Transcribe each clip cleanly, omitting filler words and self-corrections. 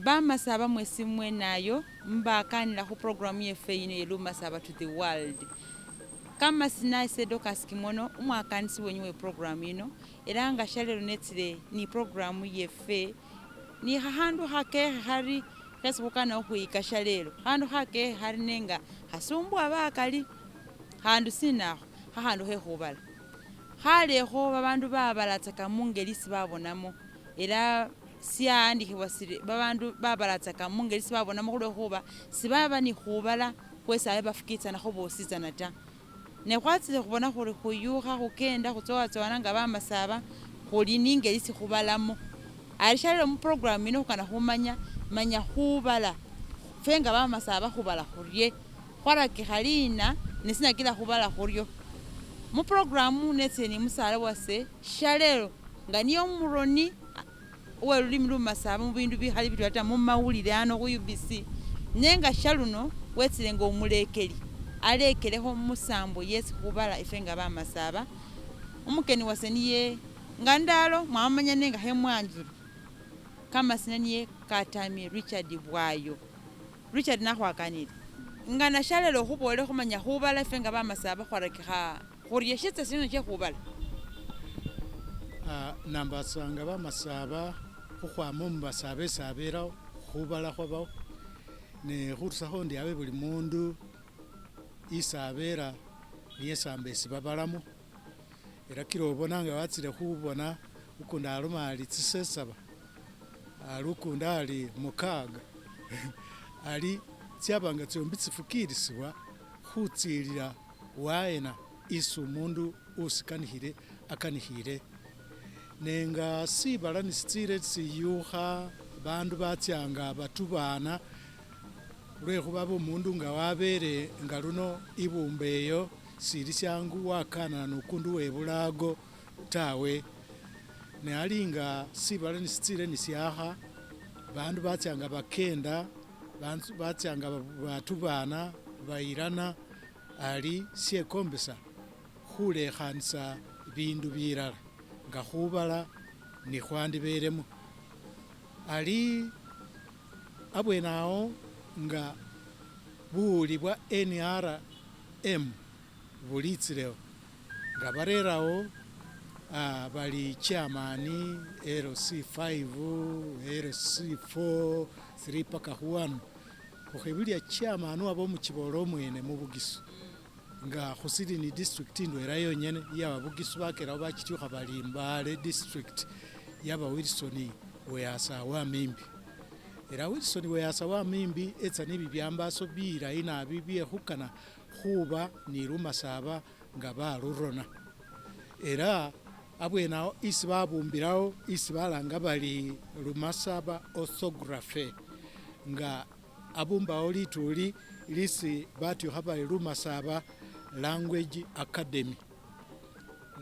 Bamasaba mwesi mwenayo mbakanila khu programu yefwe yino ye Lumasaba to the world. Kamasina ese Dorcas Kimono umwakanisi wenyu we programu yino era nga shalelo netsile ni programu yefwe ni khakhandu khakekhe khari khesi khukana khukhwiyika shalelo. Khandu khakekhe khari nenga khasumbuwa bakali. Khandu sinakho? Khakhandu khe khubala. Khalekho babandu babalatsaka mungeli isi babonamo ela syaandikhibwa siri babandu babalatsaka mungeli isi babonamo khulwekhuba sibaba ni khubala khwesi abe bafukitsanakho bositsana ta. Ne khwatsile khubona khuri khuyukha khukenda khutsowa-tsowana nga bamasaba khuli ni ingeli isi khubalamo. Ari shalelo mu program yino khukana khumanya manya khubala fwe nga bamasaba khubala khurye, khwarakikha lina ne sinakila khubala khuryo. Mu program netsile ni musala wase shalelo nga niye umuroni uwe lulimi lumasaba mubindu bikhali bitwela ta mumawulile ano khu UBC nenga shaluno wetsile nga omulekeli alekelekho musambo yesi khubala efwe nga bamasaba. Umukeni wase niye nga ndalo mwamanya nenga khemwanzula kamasina niye Katamie Richard Bwayo. Richard nakhwakanile nga nashalelo khubole khumanya khubala efwe nga bamasaba khwarakikha khurye shitsa sino she khubala. Nambasanga bamasaba khukhwama mubasaba esi abelawo khubala khwabawo ne khutusakho ndi abe buli mundu isi abela niye esamba esi babalamo ela kila obona nga watsile khubona ukundi aloma ali tsisesaba ali ukundi ali mukaga ali tsyaba nga tsyombi tsifukilisibwa khutsilila waena isi umundu usikanikhile akanikhile nenga sibala nesitsile siyukha bandu batsyanga batubana lwekhuba abe umundu nga wabele nga luno ibumba eyo sili syangu wakanana nukundu webulago tawe ne ali nga sibala nesitsile nesyakha bandu batsyanga bakenda batsyanga batubana bayilana ali syekombesa khulekhanisa bindu bilala nga khubala nekhwandibelemo ali abwene awo nga buwuli bwa NRM bulitsilewo nga barerawo bali chairman LC5, LC4, 3 paka khu 1 khukhebulya chairman waba omuchibolo omwene mubugisu nga khusili ni district indwela yonyene yaba bugisu bakelawo bachityukha bali Mbale district yaba Wilson Weasa Wamimbi era Wilson Weasa Wamimbi etsa ni bibyambaso bilayi nabi byekhukana khuba ni lumasaba nga balurona era abwene awo isi babumbilawo isi balanga bali Lumasaba orthography nga abumbawo lituli lisi batyukha bali Lumasaba language academy.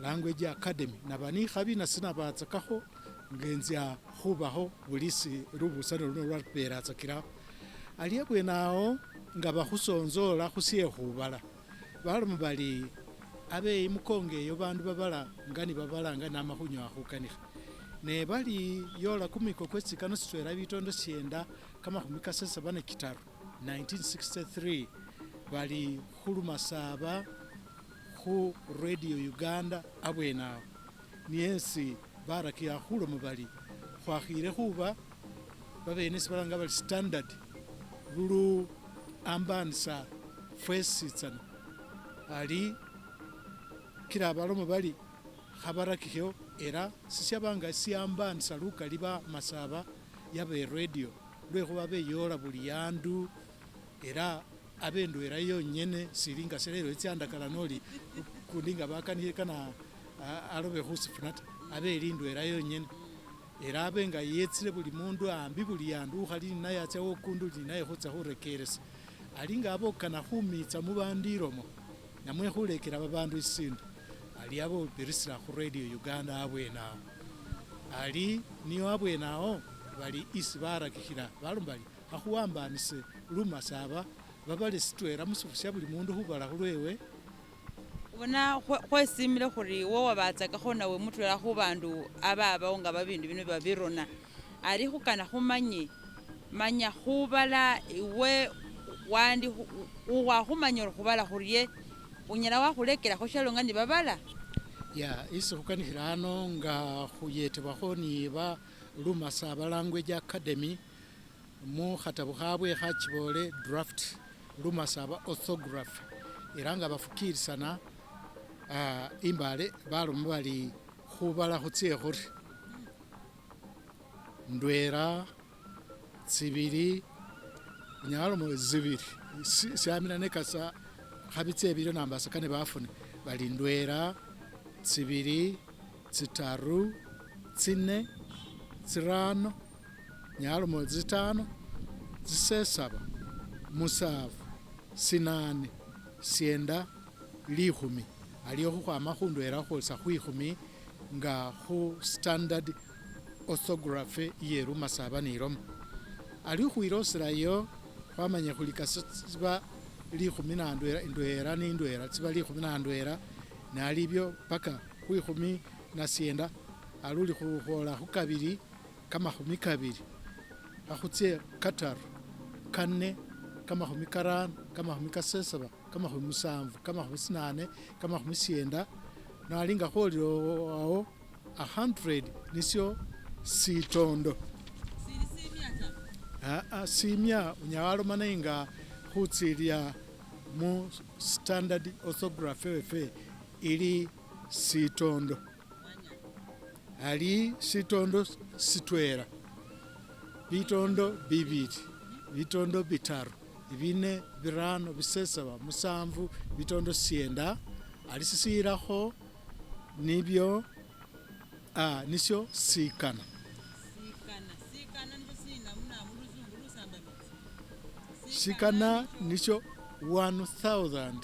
Language academy naba nikhabi nase nabatsakakho ngenzya khubakho bulisi lubusano luno lwabelatsakilawo ali abwene awo nga bakhusonzola khusye khubala baloma bali abe imukongo eyo bandu babala nga nibabala nga nama khunyowa khukanikha ne bali yola kumwiko kwe tsikano sitwela bitondo syenda kamakhumi kasesaba na kitaru 1963 bali khulumasaba khu Radio Uganda abwene awo niyesi barakikha khuloma bali khwakhile khuba babene esi balanga bali standard lulu ambanisa fwesitsana ali kila baloma bali khabarakikhewo era sisyaba nga syambanisa lukali bamasaba yaba eradio lwekhuba beyola buli andu era abe ndwela yonyene sili nga shalelo etsyandakala noli kundi nga bakanikhile kana alobe khusifuna ta abe eli ndwela yonyene era abe nga yetsile buli mundu ambi buli andu ukhali ninaye atsa wokundu uli ninaye khutsa khurekeresa ali nga abe okana khumitsa mubandu ilomo namwe khulekela babandu sisindu ali abe obirisila khu Radio Uganda abwene awo ali niyo abwene awo bali isi barakikhila baloma bali khakhuwambanise lumasaba babale sitwela musifwo sya buli mundu khubala khulwewe. Ubona khwesimile khuri wowabatsakakho nawe mutwela khubandu ababawo nga babindu bino babirona ali khukana khumanye Manya khubala iwe wandi wakhumanya ori khubala khurye, unyala wakhulekelakho shalo nga nebabala? Ya isi khukanikhila ano nga khuyetebwakho ni ba Lumasaba Language Academy mukhatabo khabwe khachibole draft Lumasaba orthography era nga bafukilisana imbale baloma bali khubala khutse khuri ndwela tsibili unyala zibili syamila nekasa khabitsa bilyo nambasa kane bafune bali ndwela tsibili tsitaru tsine tsirano nyalomo tsitano tsisesaba musafu sinane syenda likhumi aliwo khukhwama khundwela khukhwolesa khwikhumi nga khu standard orthography iye lumasaba niloma ali khukhwiloselayo khwamanya khuli kasa tsiba likhumi na ndwela ndwela ni ndwela tsiba likhumi na ndwela nalibyo paka khwikhumi na syenda aluli khukhola khukabili kamakhumi kabili khakhutse kataru kane kamakhumi karano kamakhumi kasesaba kamakhumi musanvu kamakhumi sinane kamakhumi syenda nalinga khwolile awo 100 nisyo sitondo. Sili simya ta? Simya unyala waloma nenga khutsilya mu standard orthography wefe ili sitondo. Ali sitondo sitwela, bitondo bibili, bitondo bitaru, bine, birano, bisesaba, musanvu, bitondo syenda, ali sisilakho nibyo nisyo sikana. Sikana nisyo sina muluzungu lusamba mitsi. Sikana nisyo 1000. 1000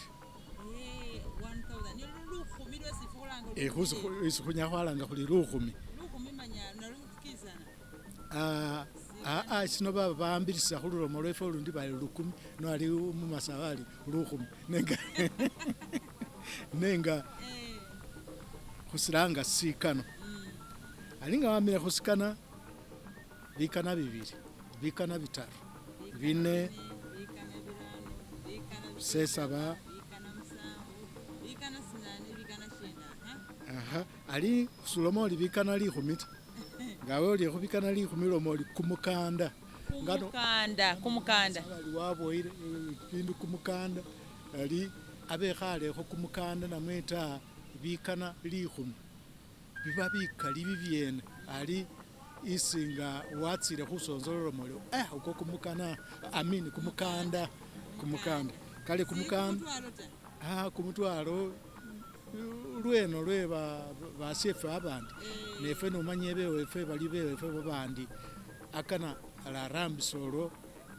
ni lukhumi lwesi khulanga. Isi khunyala khwalanga khuli lukhumi. Lukhumi manya nalufukisana. Sino baba bambilisa khululomo lwefe olundi bali lukumi no ali mumasaba ali lukhumi nenga nenga khusilanga sikano. Ali nga wamile khusikana bikana bibili bikana bitaru bine sesaba ali sulomo oli bikana likhumi ta nga oli khubikana likhumi lomo oli kumukanda. Kumukanda ali waboyile bindu kumukanda ali abekhalekho kumukanda namwe ta bikana likhumi biba bikali bibyene ali isinga watsile khusonzola moli uko kumukana amini kumukanda kale kumukanda kumutwalo lweno lwe basyefe abandi nefe nomanye bewefe bali bewefe babandi akana alarambisa olwo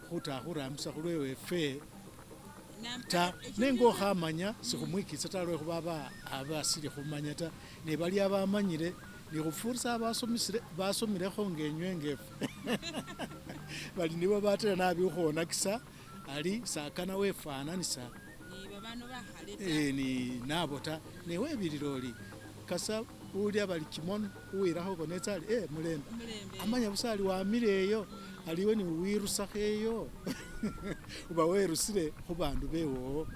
khuta khurambisa khulwewefe ta nenga okhamanya sikhumwikisa ta lwekhuba abasili khumanya ta nebali abamanyile nikhufurisa basomilekho ngenywe ngefe bali nibo batela nabi khukhwonakisa ali sakana wefananisa ni nabo ta newebilila oli kasa ulya bali kimono uwilakho bonetsa ali mulembe amanya busa ali wamile eyo aliwe ni wirusakho eyo uba werusile khubandu bewowo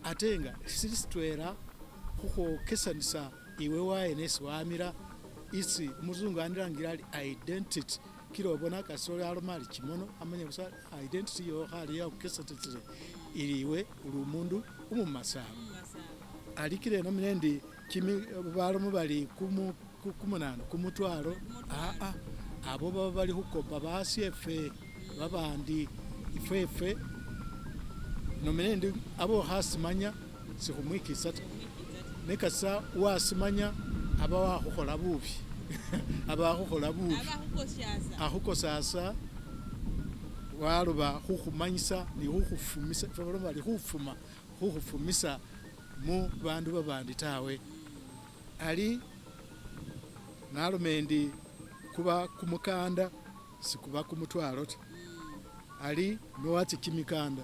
ate nga sili sitwela khukhwokesanisa iwe wayene esi wamila isi umuzungu anirangila ali identity kila obona kasoli aloma ali kimono amanya busa identity yowo khali yakhukesanisile ili iwe uli umundu umumasaba. Ali kila enomile ndi balomo bali kumunano kumutwalo abo baba bali khukopa basyefe babandi ifwefe nomile ndi abo khasimanya sikhumwikisa ta nekasa wasimanya aba wakhukhola bubi aba akhukhola bubi akhukosasa waloba khukhumanyisa ni khukhufumisa bali khufuma khukhufumisa mu bandu babandi tawe. Ali nalome ndi kuba kumukanda sikuba kumutwalo ta ali nowatsi kimikanda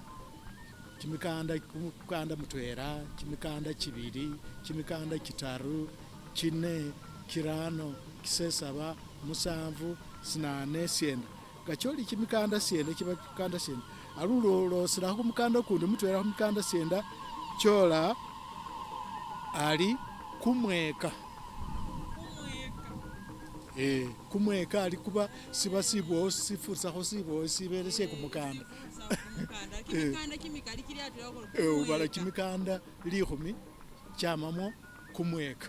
kumukanda mutwela kimikanda kibili kimikanda kitaru kine kirano kisesaba musanvu sinane syenda Nga choli kimikanda syenda kiba kimikanda syenda ali uloloselakho kumukanda ukundi mutwela khumikanda syenda kyola ali kumweka. Kumweka ali kuba siba sibowo sifurisakho sibowo sibele syekumukanda. Ubala kimikanda likhumi kyamamo kumweka.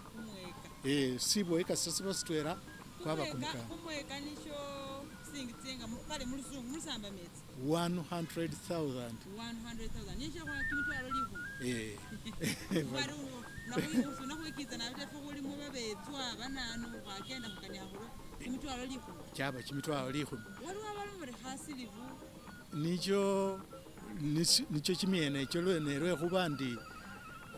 Siboyi kasita siba sitwela kwaba kumukanda. 100,000. Kyaba kimitwalo likhumi. Nicho nicho kimyene ekyo lwekhuba ndi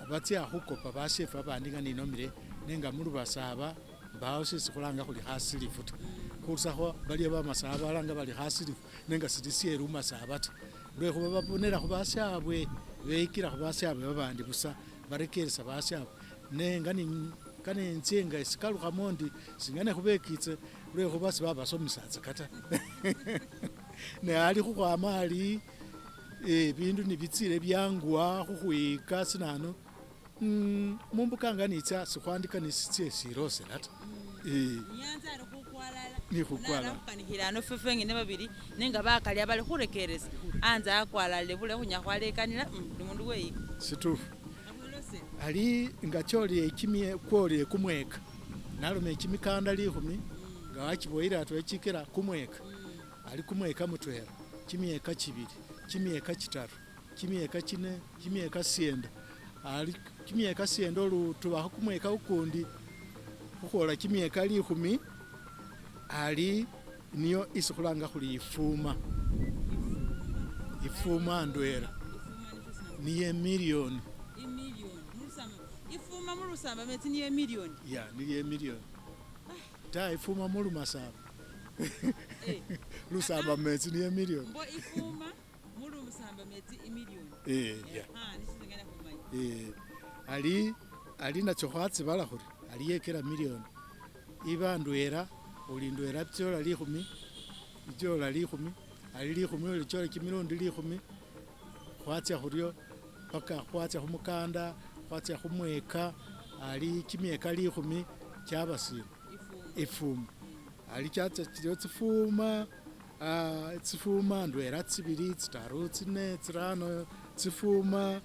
batsya khukopa basyefe babandi nga ninomile nenga mulubasaba mbawo syesi khulanga khuli khasilifu taa, khurusakho baliyo bamasaba balanga bari khasilifu nenga sili syelumasaba taa lwekhuba babonela khubasyabwe beyikila khubasyabwe babandi busa barekeresya basyabwe nenga nenche nga esikalukhamo ndi singane khubekitse lwekhuba sebabasomesatsaka taa ne ali khukhwama ali bindu nebitsile byanguwa khukhwiyika sinanu mumbuka nga nitsa sikhuandika nisitsa silosela taa. Nikhukwalala Khukanikila ano ffe fwengene babili nenga bakali bali khurekeresya anze akwalale bulayi khunyala khwalekanila buli mundu weyika. Situfu ali nga kyolile kwolile kumweka nalome kimikanda likhumi nga wakiboyile atwela kikela kumweka ali kumweka mutwela, kimyeka kibili, kimyeka kitaru, kimyeka kine, kimyeka syenda ali kimyeka syenda oli utubakho kumweka kukundi khukhwola kimyeka likhumi ali niyo isi khulanga khuli ifuma, ifuma ndwela niyo emillion. Ifuma mulusamba metsi niyo emillion. Ya niyo emillion taa ifuma mulumasaba lusamba mumetsi niyo emillion. Mbo ifuma mulusamba metsi emillion. Ali ali natso khwatsibala khuri ali yekela million iba ndwela uli ndwela tsola likhumi tsola likhumi ali likhumi uli tsola kimilundi likhumi khwatsa khuryo paka khwatsa khumukanda khwatsa khumweka ali kimyeka likhumi kyaba sina ifuma ali kyatsa chiliwo tsifuma tsifuma ndwela tsibili tsitaru tsine tsirano tsifuma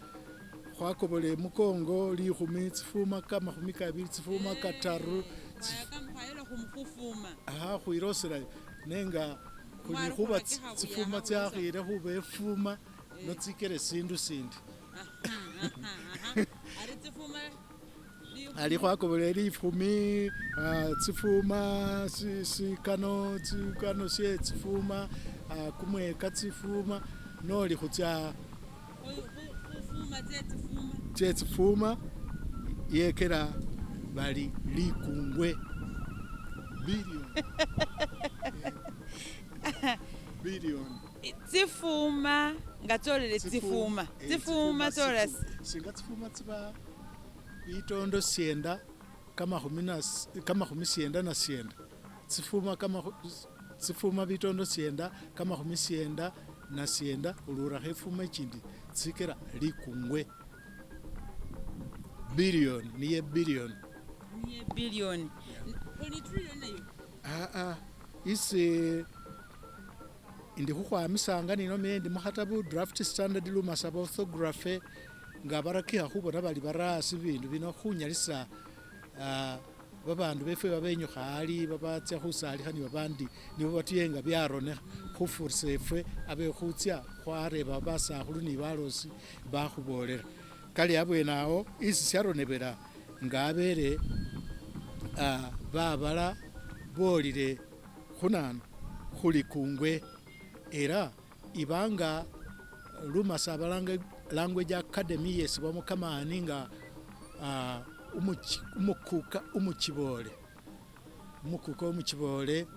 khwakobola emukongo likhumi tsifuma kamakhumi kabili tsifuma kataru. Khwayola khufuma. Khwiloselayo nenga khuli khuba tsifuma tsyakhile khuba efuma notsikele sindu sindi. Ali khwakobola likhumi tsifuma sikano tsikano sye tsifuma kumweka tsifuma noli khutsa tsye tsifuma yekela bali likungwe billion. Billion. Tsifuma nga tsolele tsifuma tsifuma tsola singa tsifuma tsiba bitondo syenda kamakhumi syenda na syenda tsifuma tsifuma bitondo syenda kamakhumi syenda na syenda ulurakho ifuma ikindi tsikela likungwe billion niye billion. Niye billion. Khuli trillion nayo. Isi indi khukhwamisanga ninomile ndi mukhatabu draft standard lumasaba orthography nga barakikha khubona bali bara asi bibindu bino khunyalisa babandu befwe babenyukha ali babatsa khusalikha ni babandi nibo batuye nga byaronekha khufurisa efwe abe khutsa khwareba basakhulu ni balosi bakhubolela. Kale abwene awo isi syaronebwela nga abele babala bolile khunanu khulikungwe era ibanga lumasaba language academy yesibwamo kamani nga umukuka umuchibole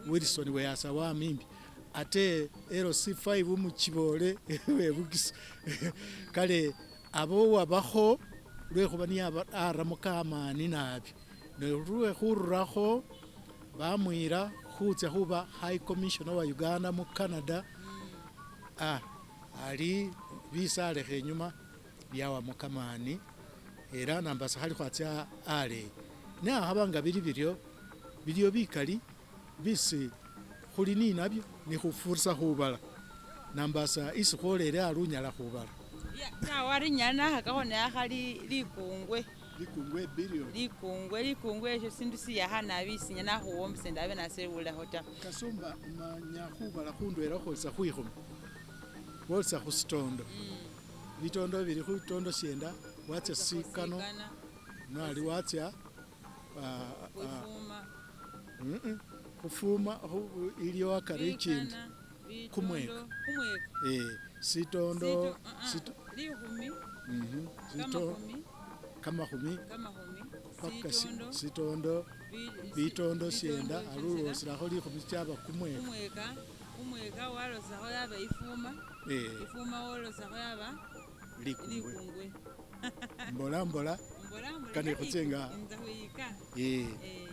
Wilson Weyasa wamimbi ate LC5 umuchibole webugisu kale abo wabakho lwekhuba niye aramo kamani nabi nelwe khururakho bamwira Khucha khuba high commissioner wa Uganda mu Canada ali bisalekha enyuma byawamo kamani era nambasa khali khwacha aleyi neakhaba nga bili biryo biliwo bikali bisi khuli ninabyo nekhufurisa khubala nambasa isi khwolele ali unyala khubala. Tawe ari nyala nakhakakho neakhali likungwe. Likungwe billion. Likungwe esyo sindu siyakha nabi sinya nakhuwombesa ndabe nasewulakho ta. Kasumba umanya khubala khundwela khwolesa khwikhumi. Khwolesa khusitondo. Bitondo bili khubitondo syenda wacha sikano nali wacha khufuma iliwo akari ikindi kumweka. Sitondo likhumi kamakhumi paka sitondo bitondo syenda alulosilakho likhumi chaba kumweka. Kumweka walosakho yaba ifuma. Ifuma walosakho yaba likungwe. Mbola mbola kane khutsenga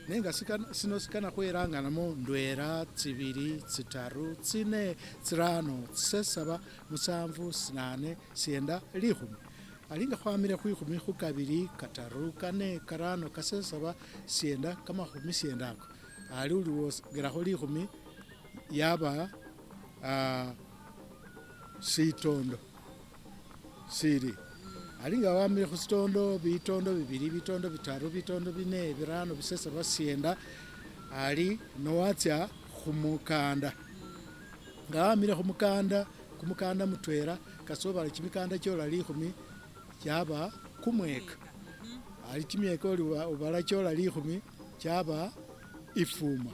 nenga sino sikana khweranganamo ndwela tsibili tsitaru tsine tsirano tsisesaba musanvu sinane syenda likhumi. Alinga khwamile khwikhumi khukabili kataru kane karano kasesaba syenda kamakhumi syenda ako. Ali uliwongelakho likhumi yaba sitondo sili. Alinga wamile khusitondo bitondo bibili bitondo bitaru bitondo bine birano bisesaba syenda ali nowacha khumukanda. Nga wamile khumukanda kumukanda mutwela kasobala chimikanda chola likhumi chaba kumweka. Ali chimyeka oli ubala chola likhumi chaba ifuma.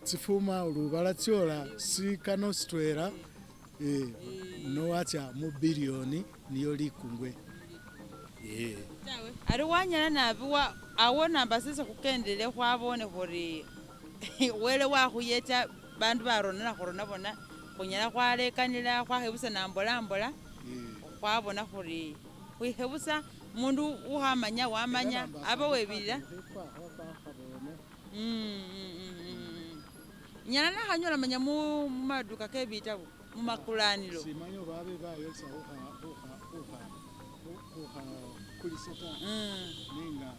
Tsifuma olubala tsola sikano sitwela nowacha mu billioni niyo likungwe. Ari wanyala nabiwa awo nambasese khukendele khwabone khuri wele wakhuyeta bandu barona khurona bona khunyala khwalekanila khwakhebusa nambola mbola khwabona khuri khwikhebusa mundu ukhamanya wamanya aba webilila. Nyala nakhanyola manya mu maduka kebitabu mumakulanilo. Simanya babe bayolesa khukhakulisa ta nenga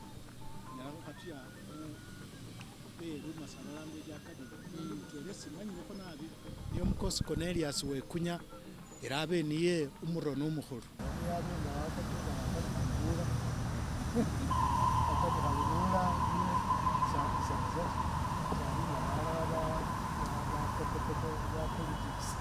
nyala khukhatya Lumasaba Language Academy. Mutwele simanyilekho nabi niyo mukosi Cornelius Wekunya era abe niye umurono umukhulu.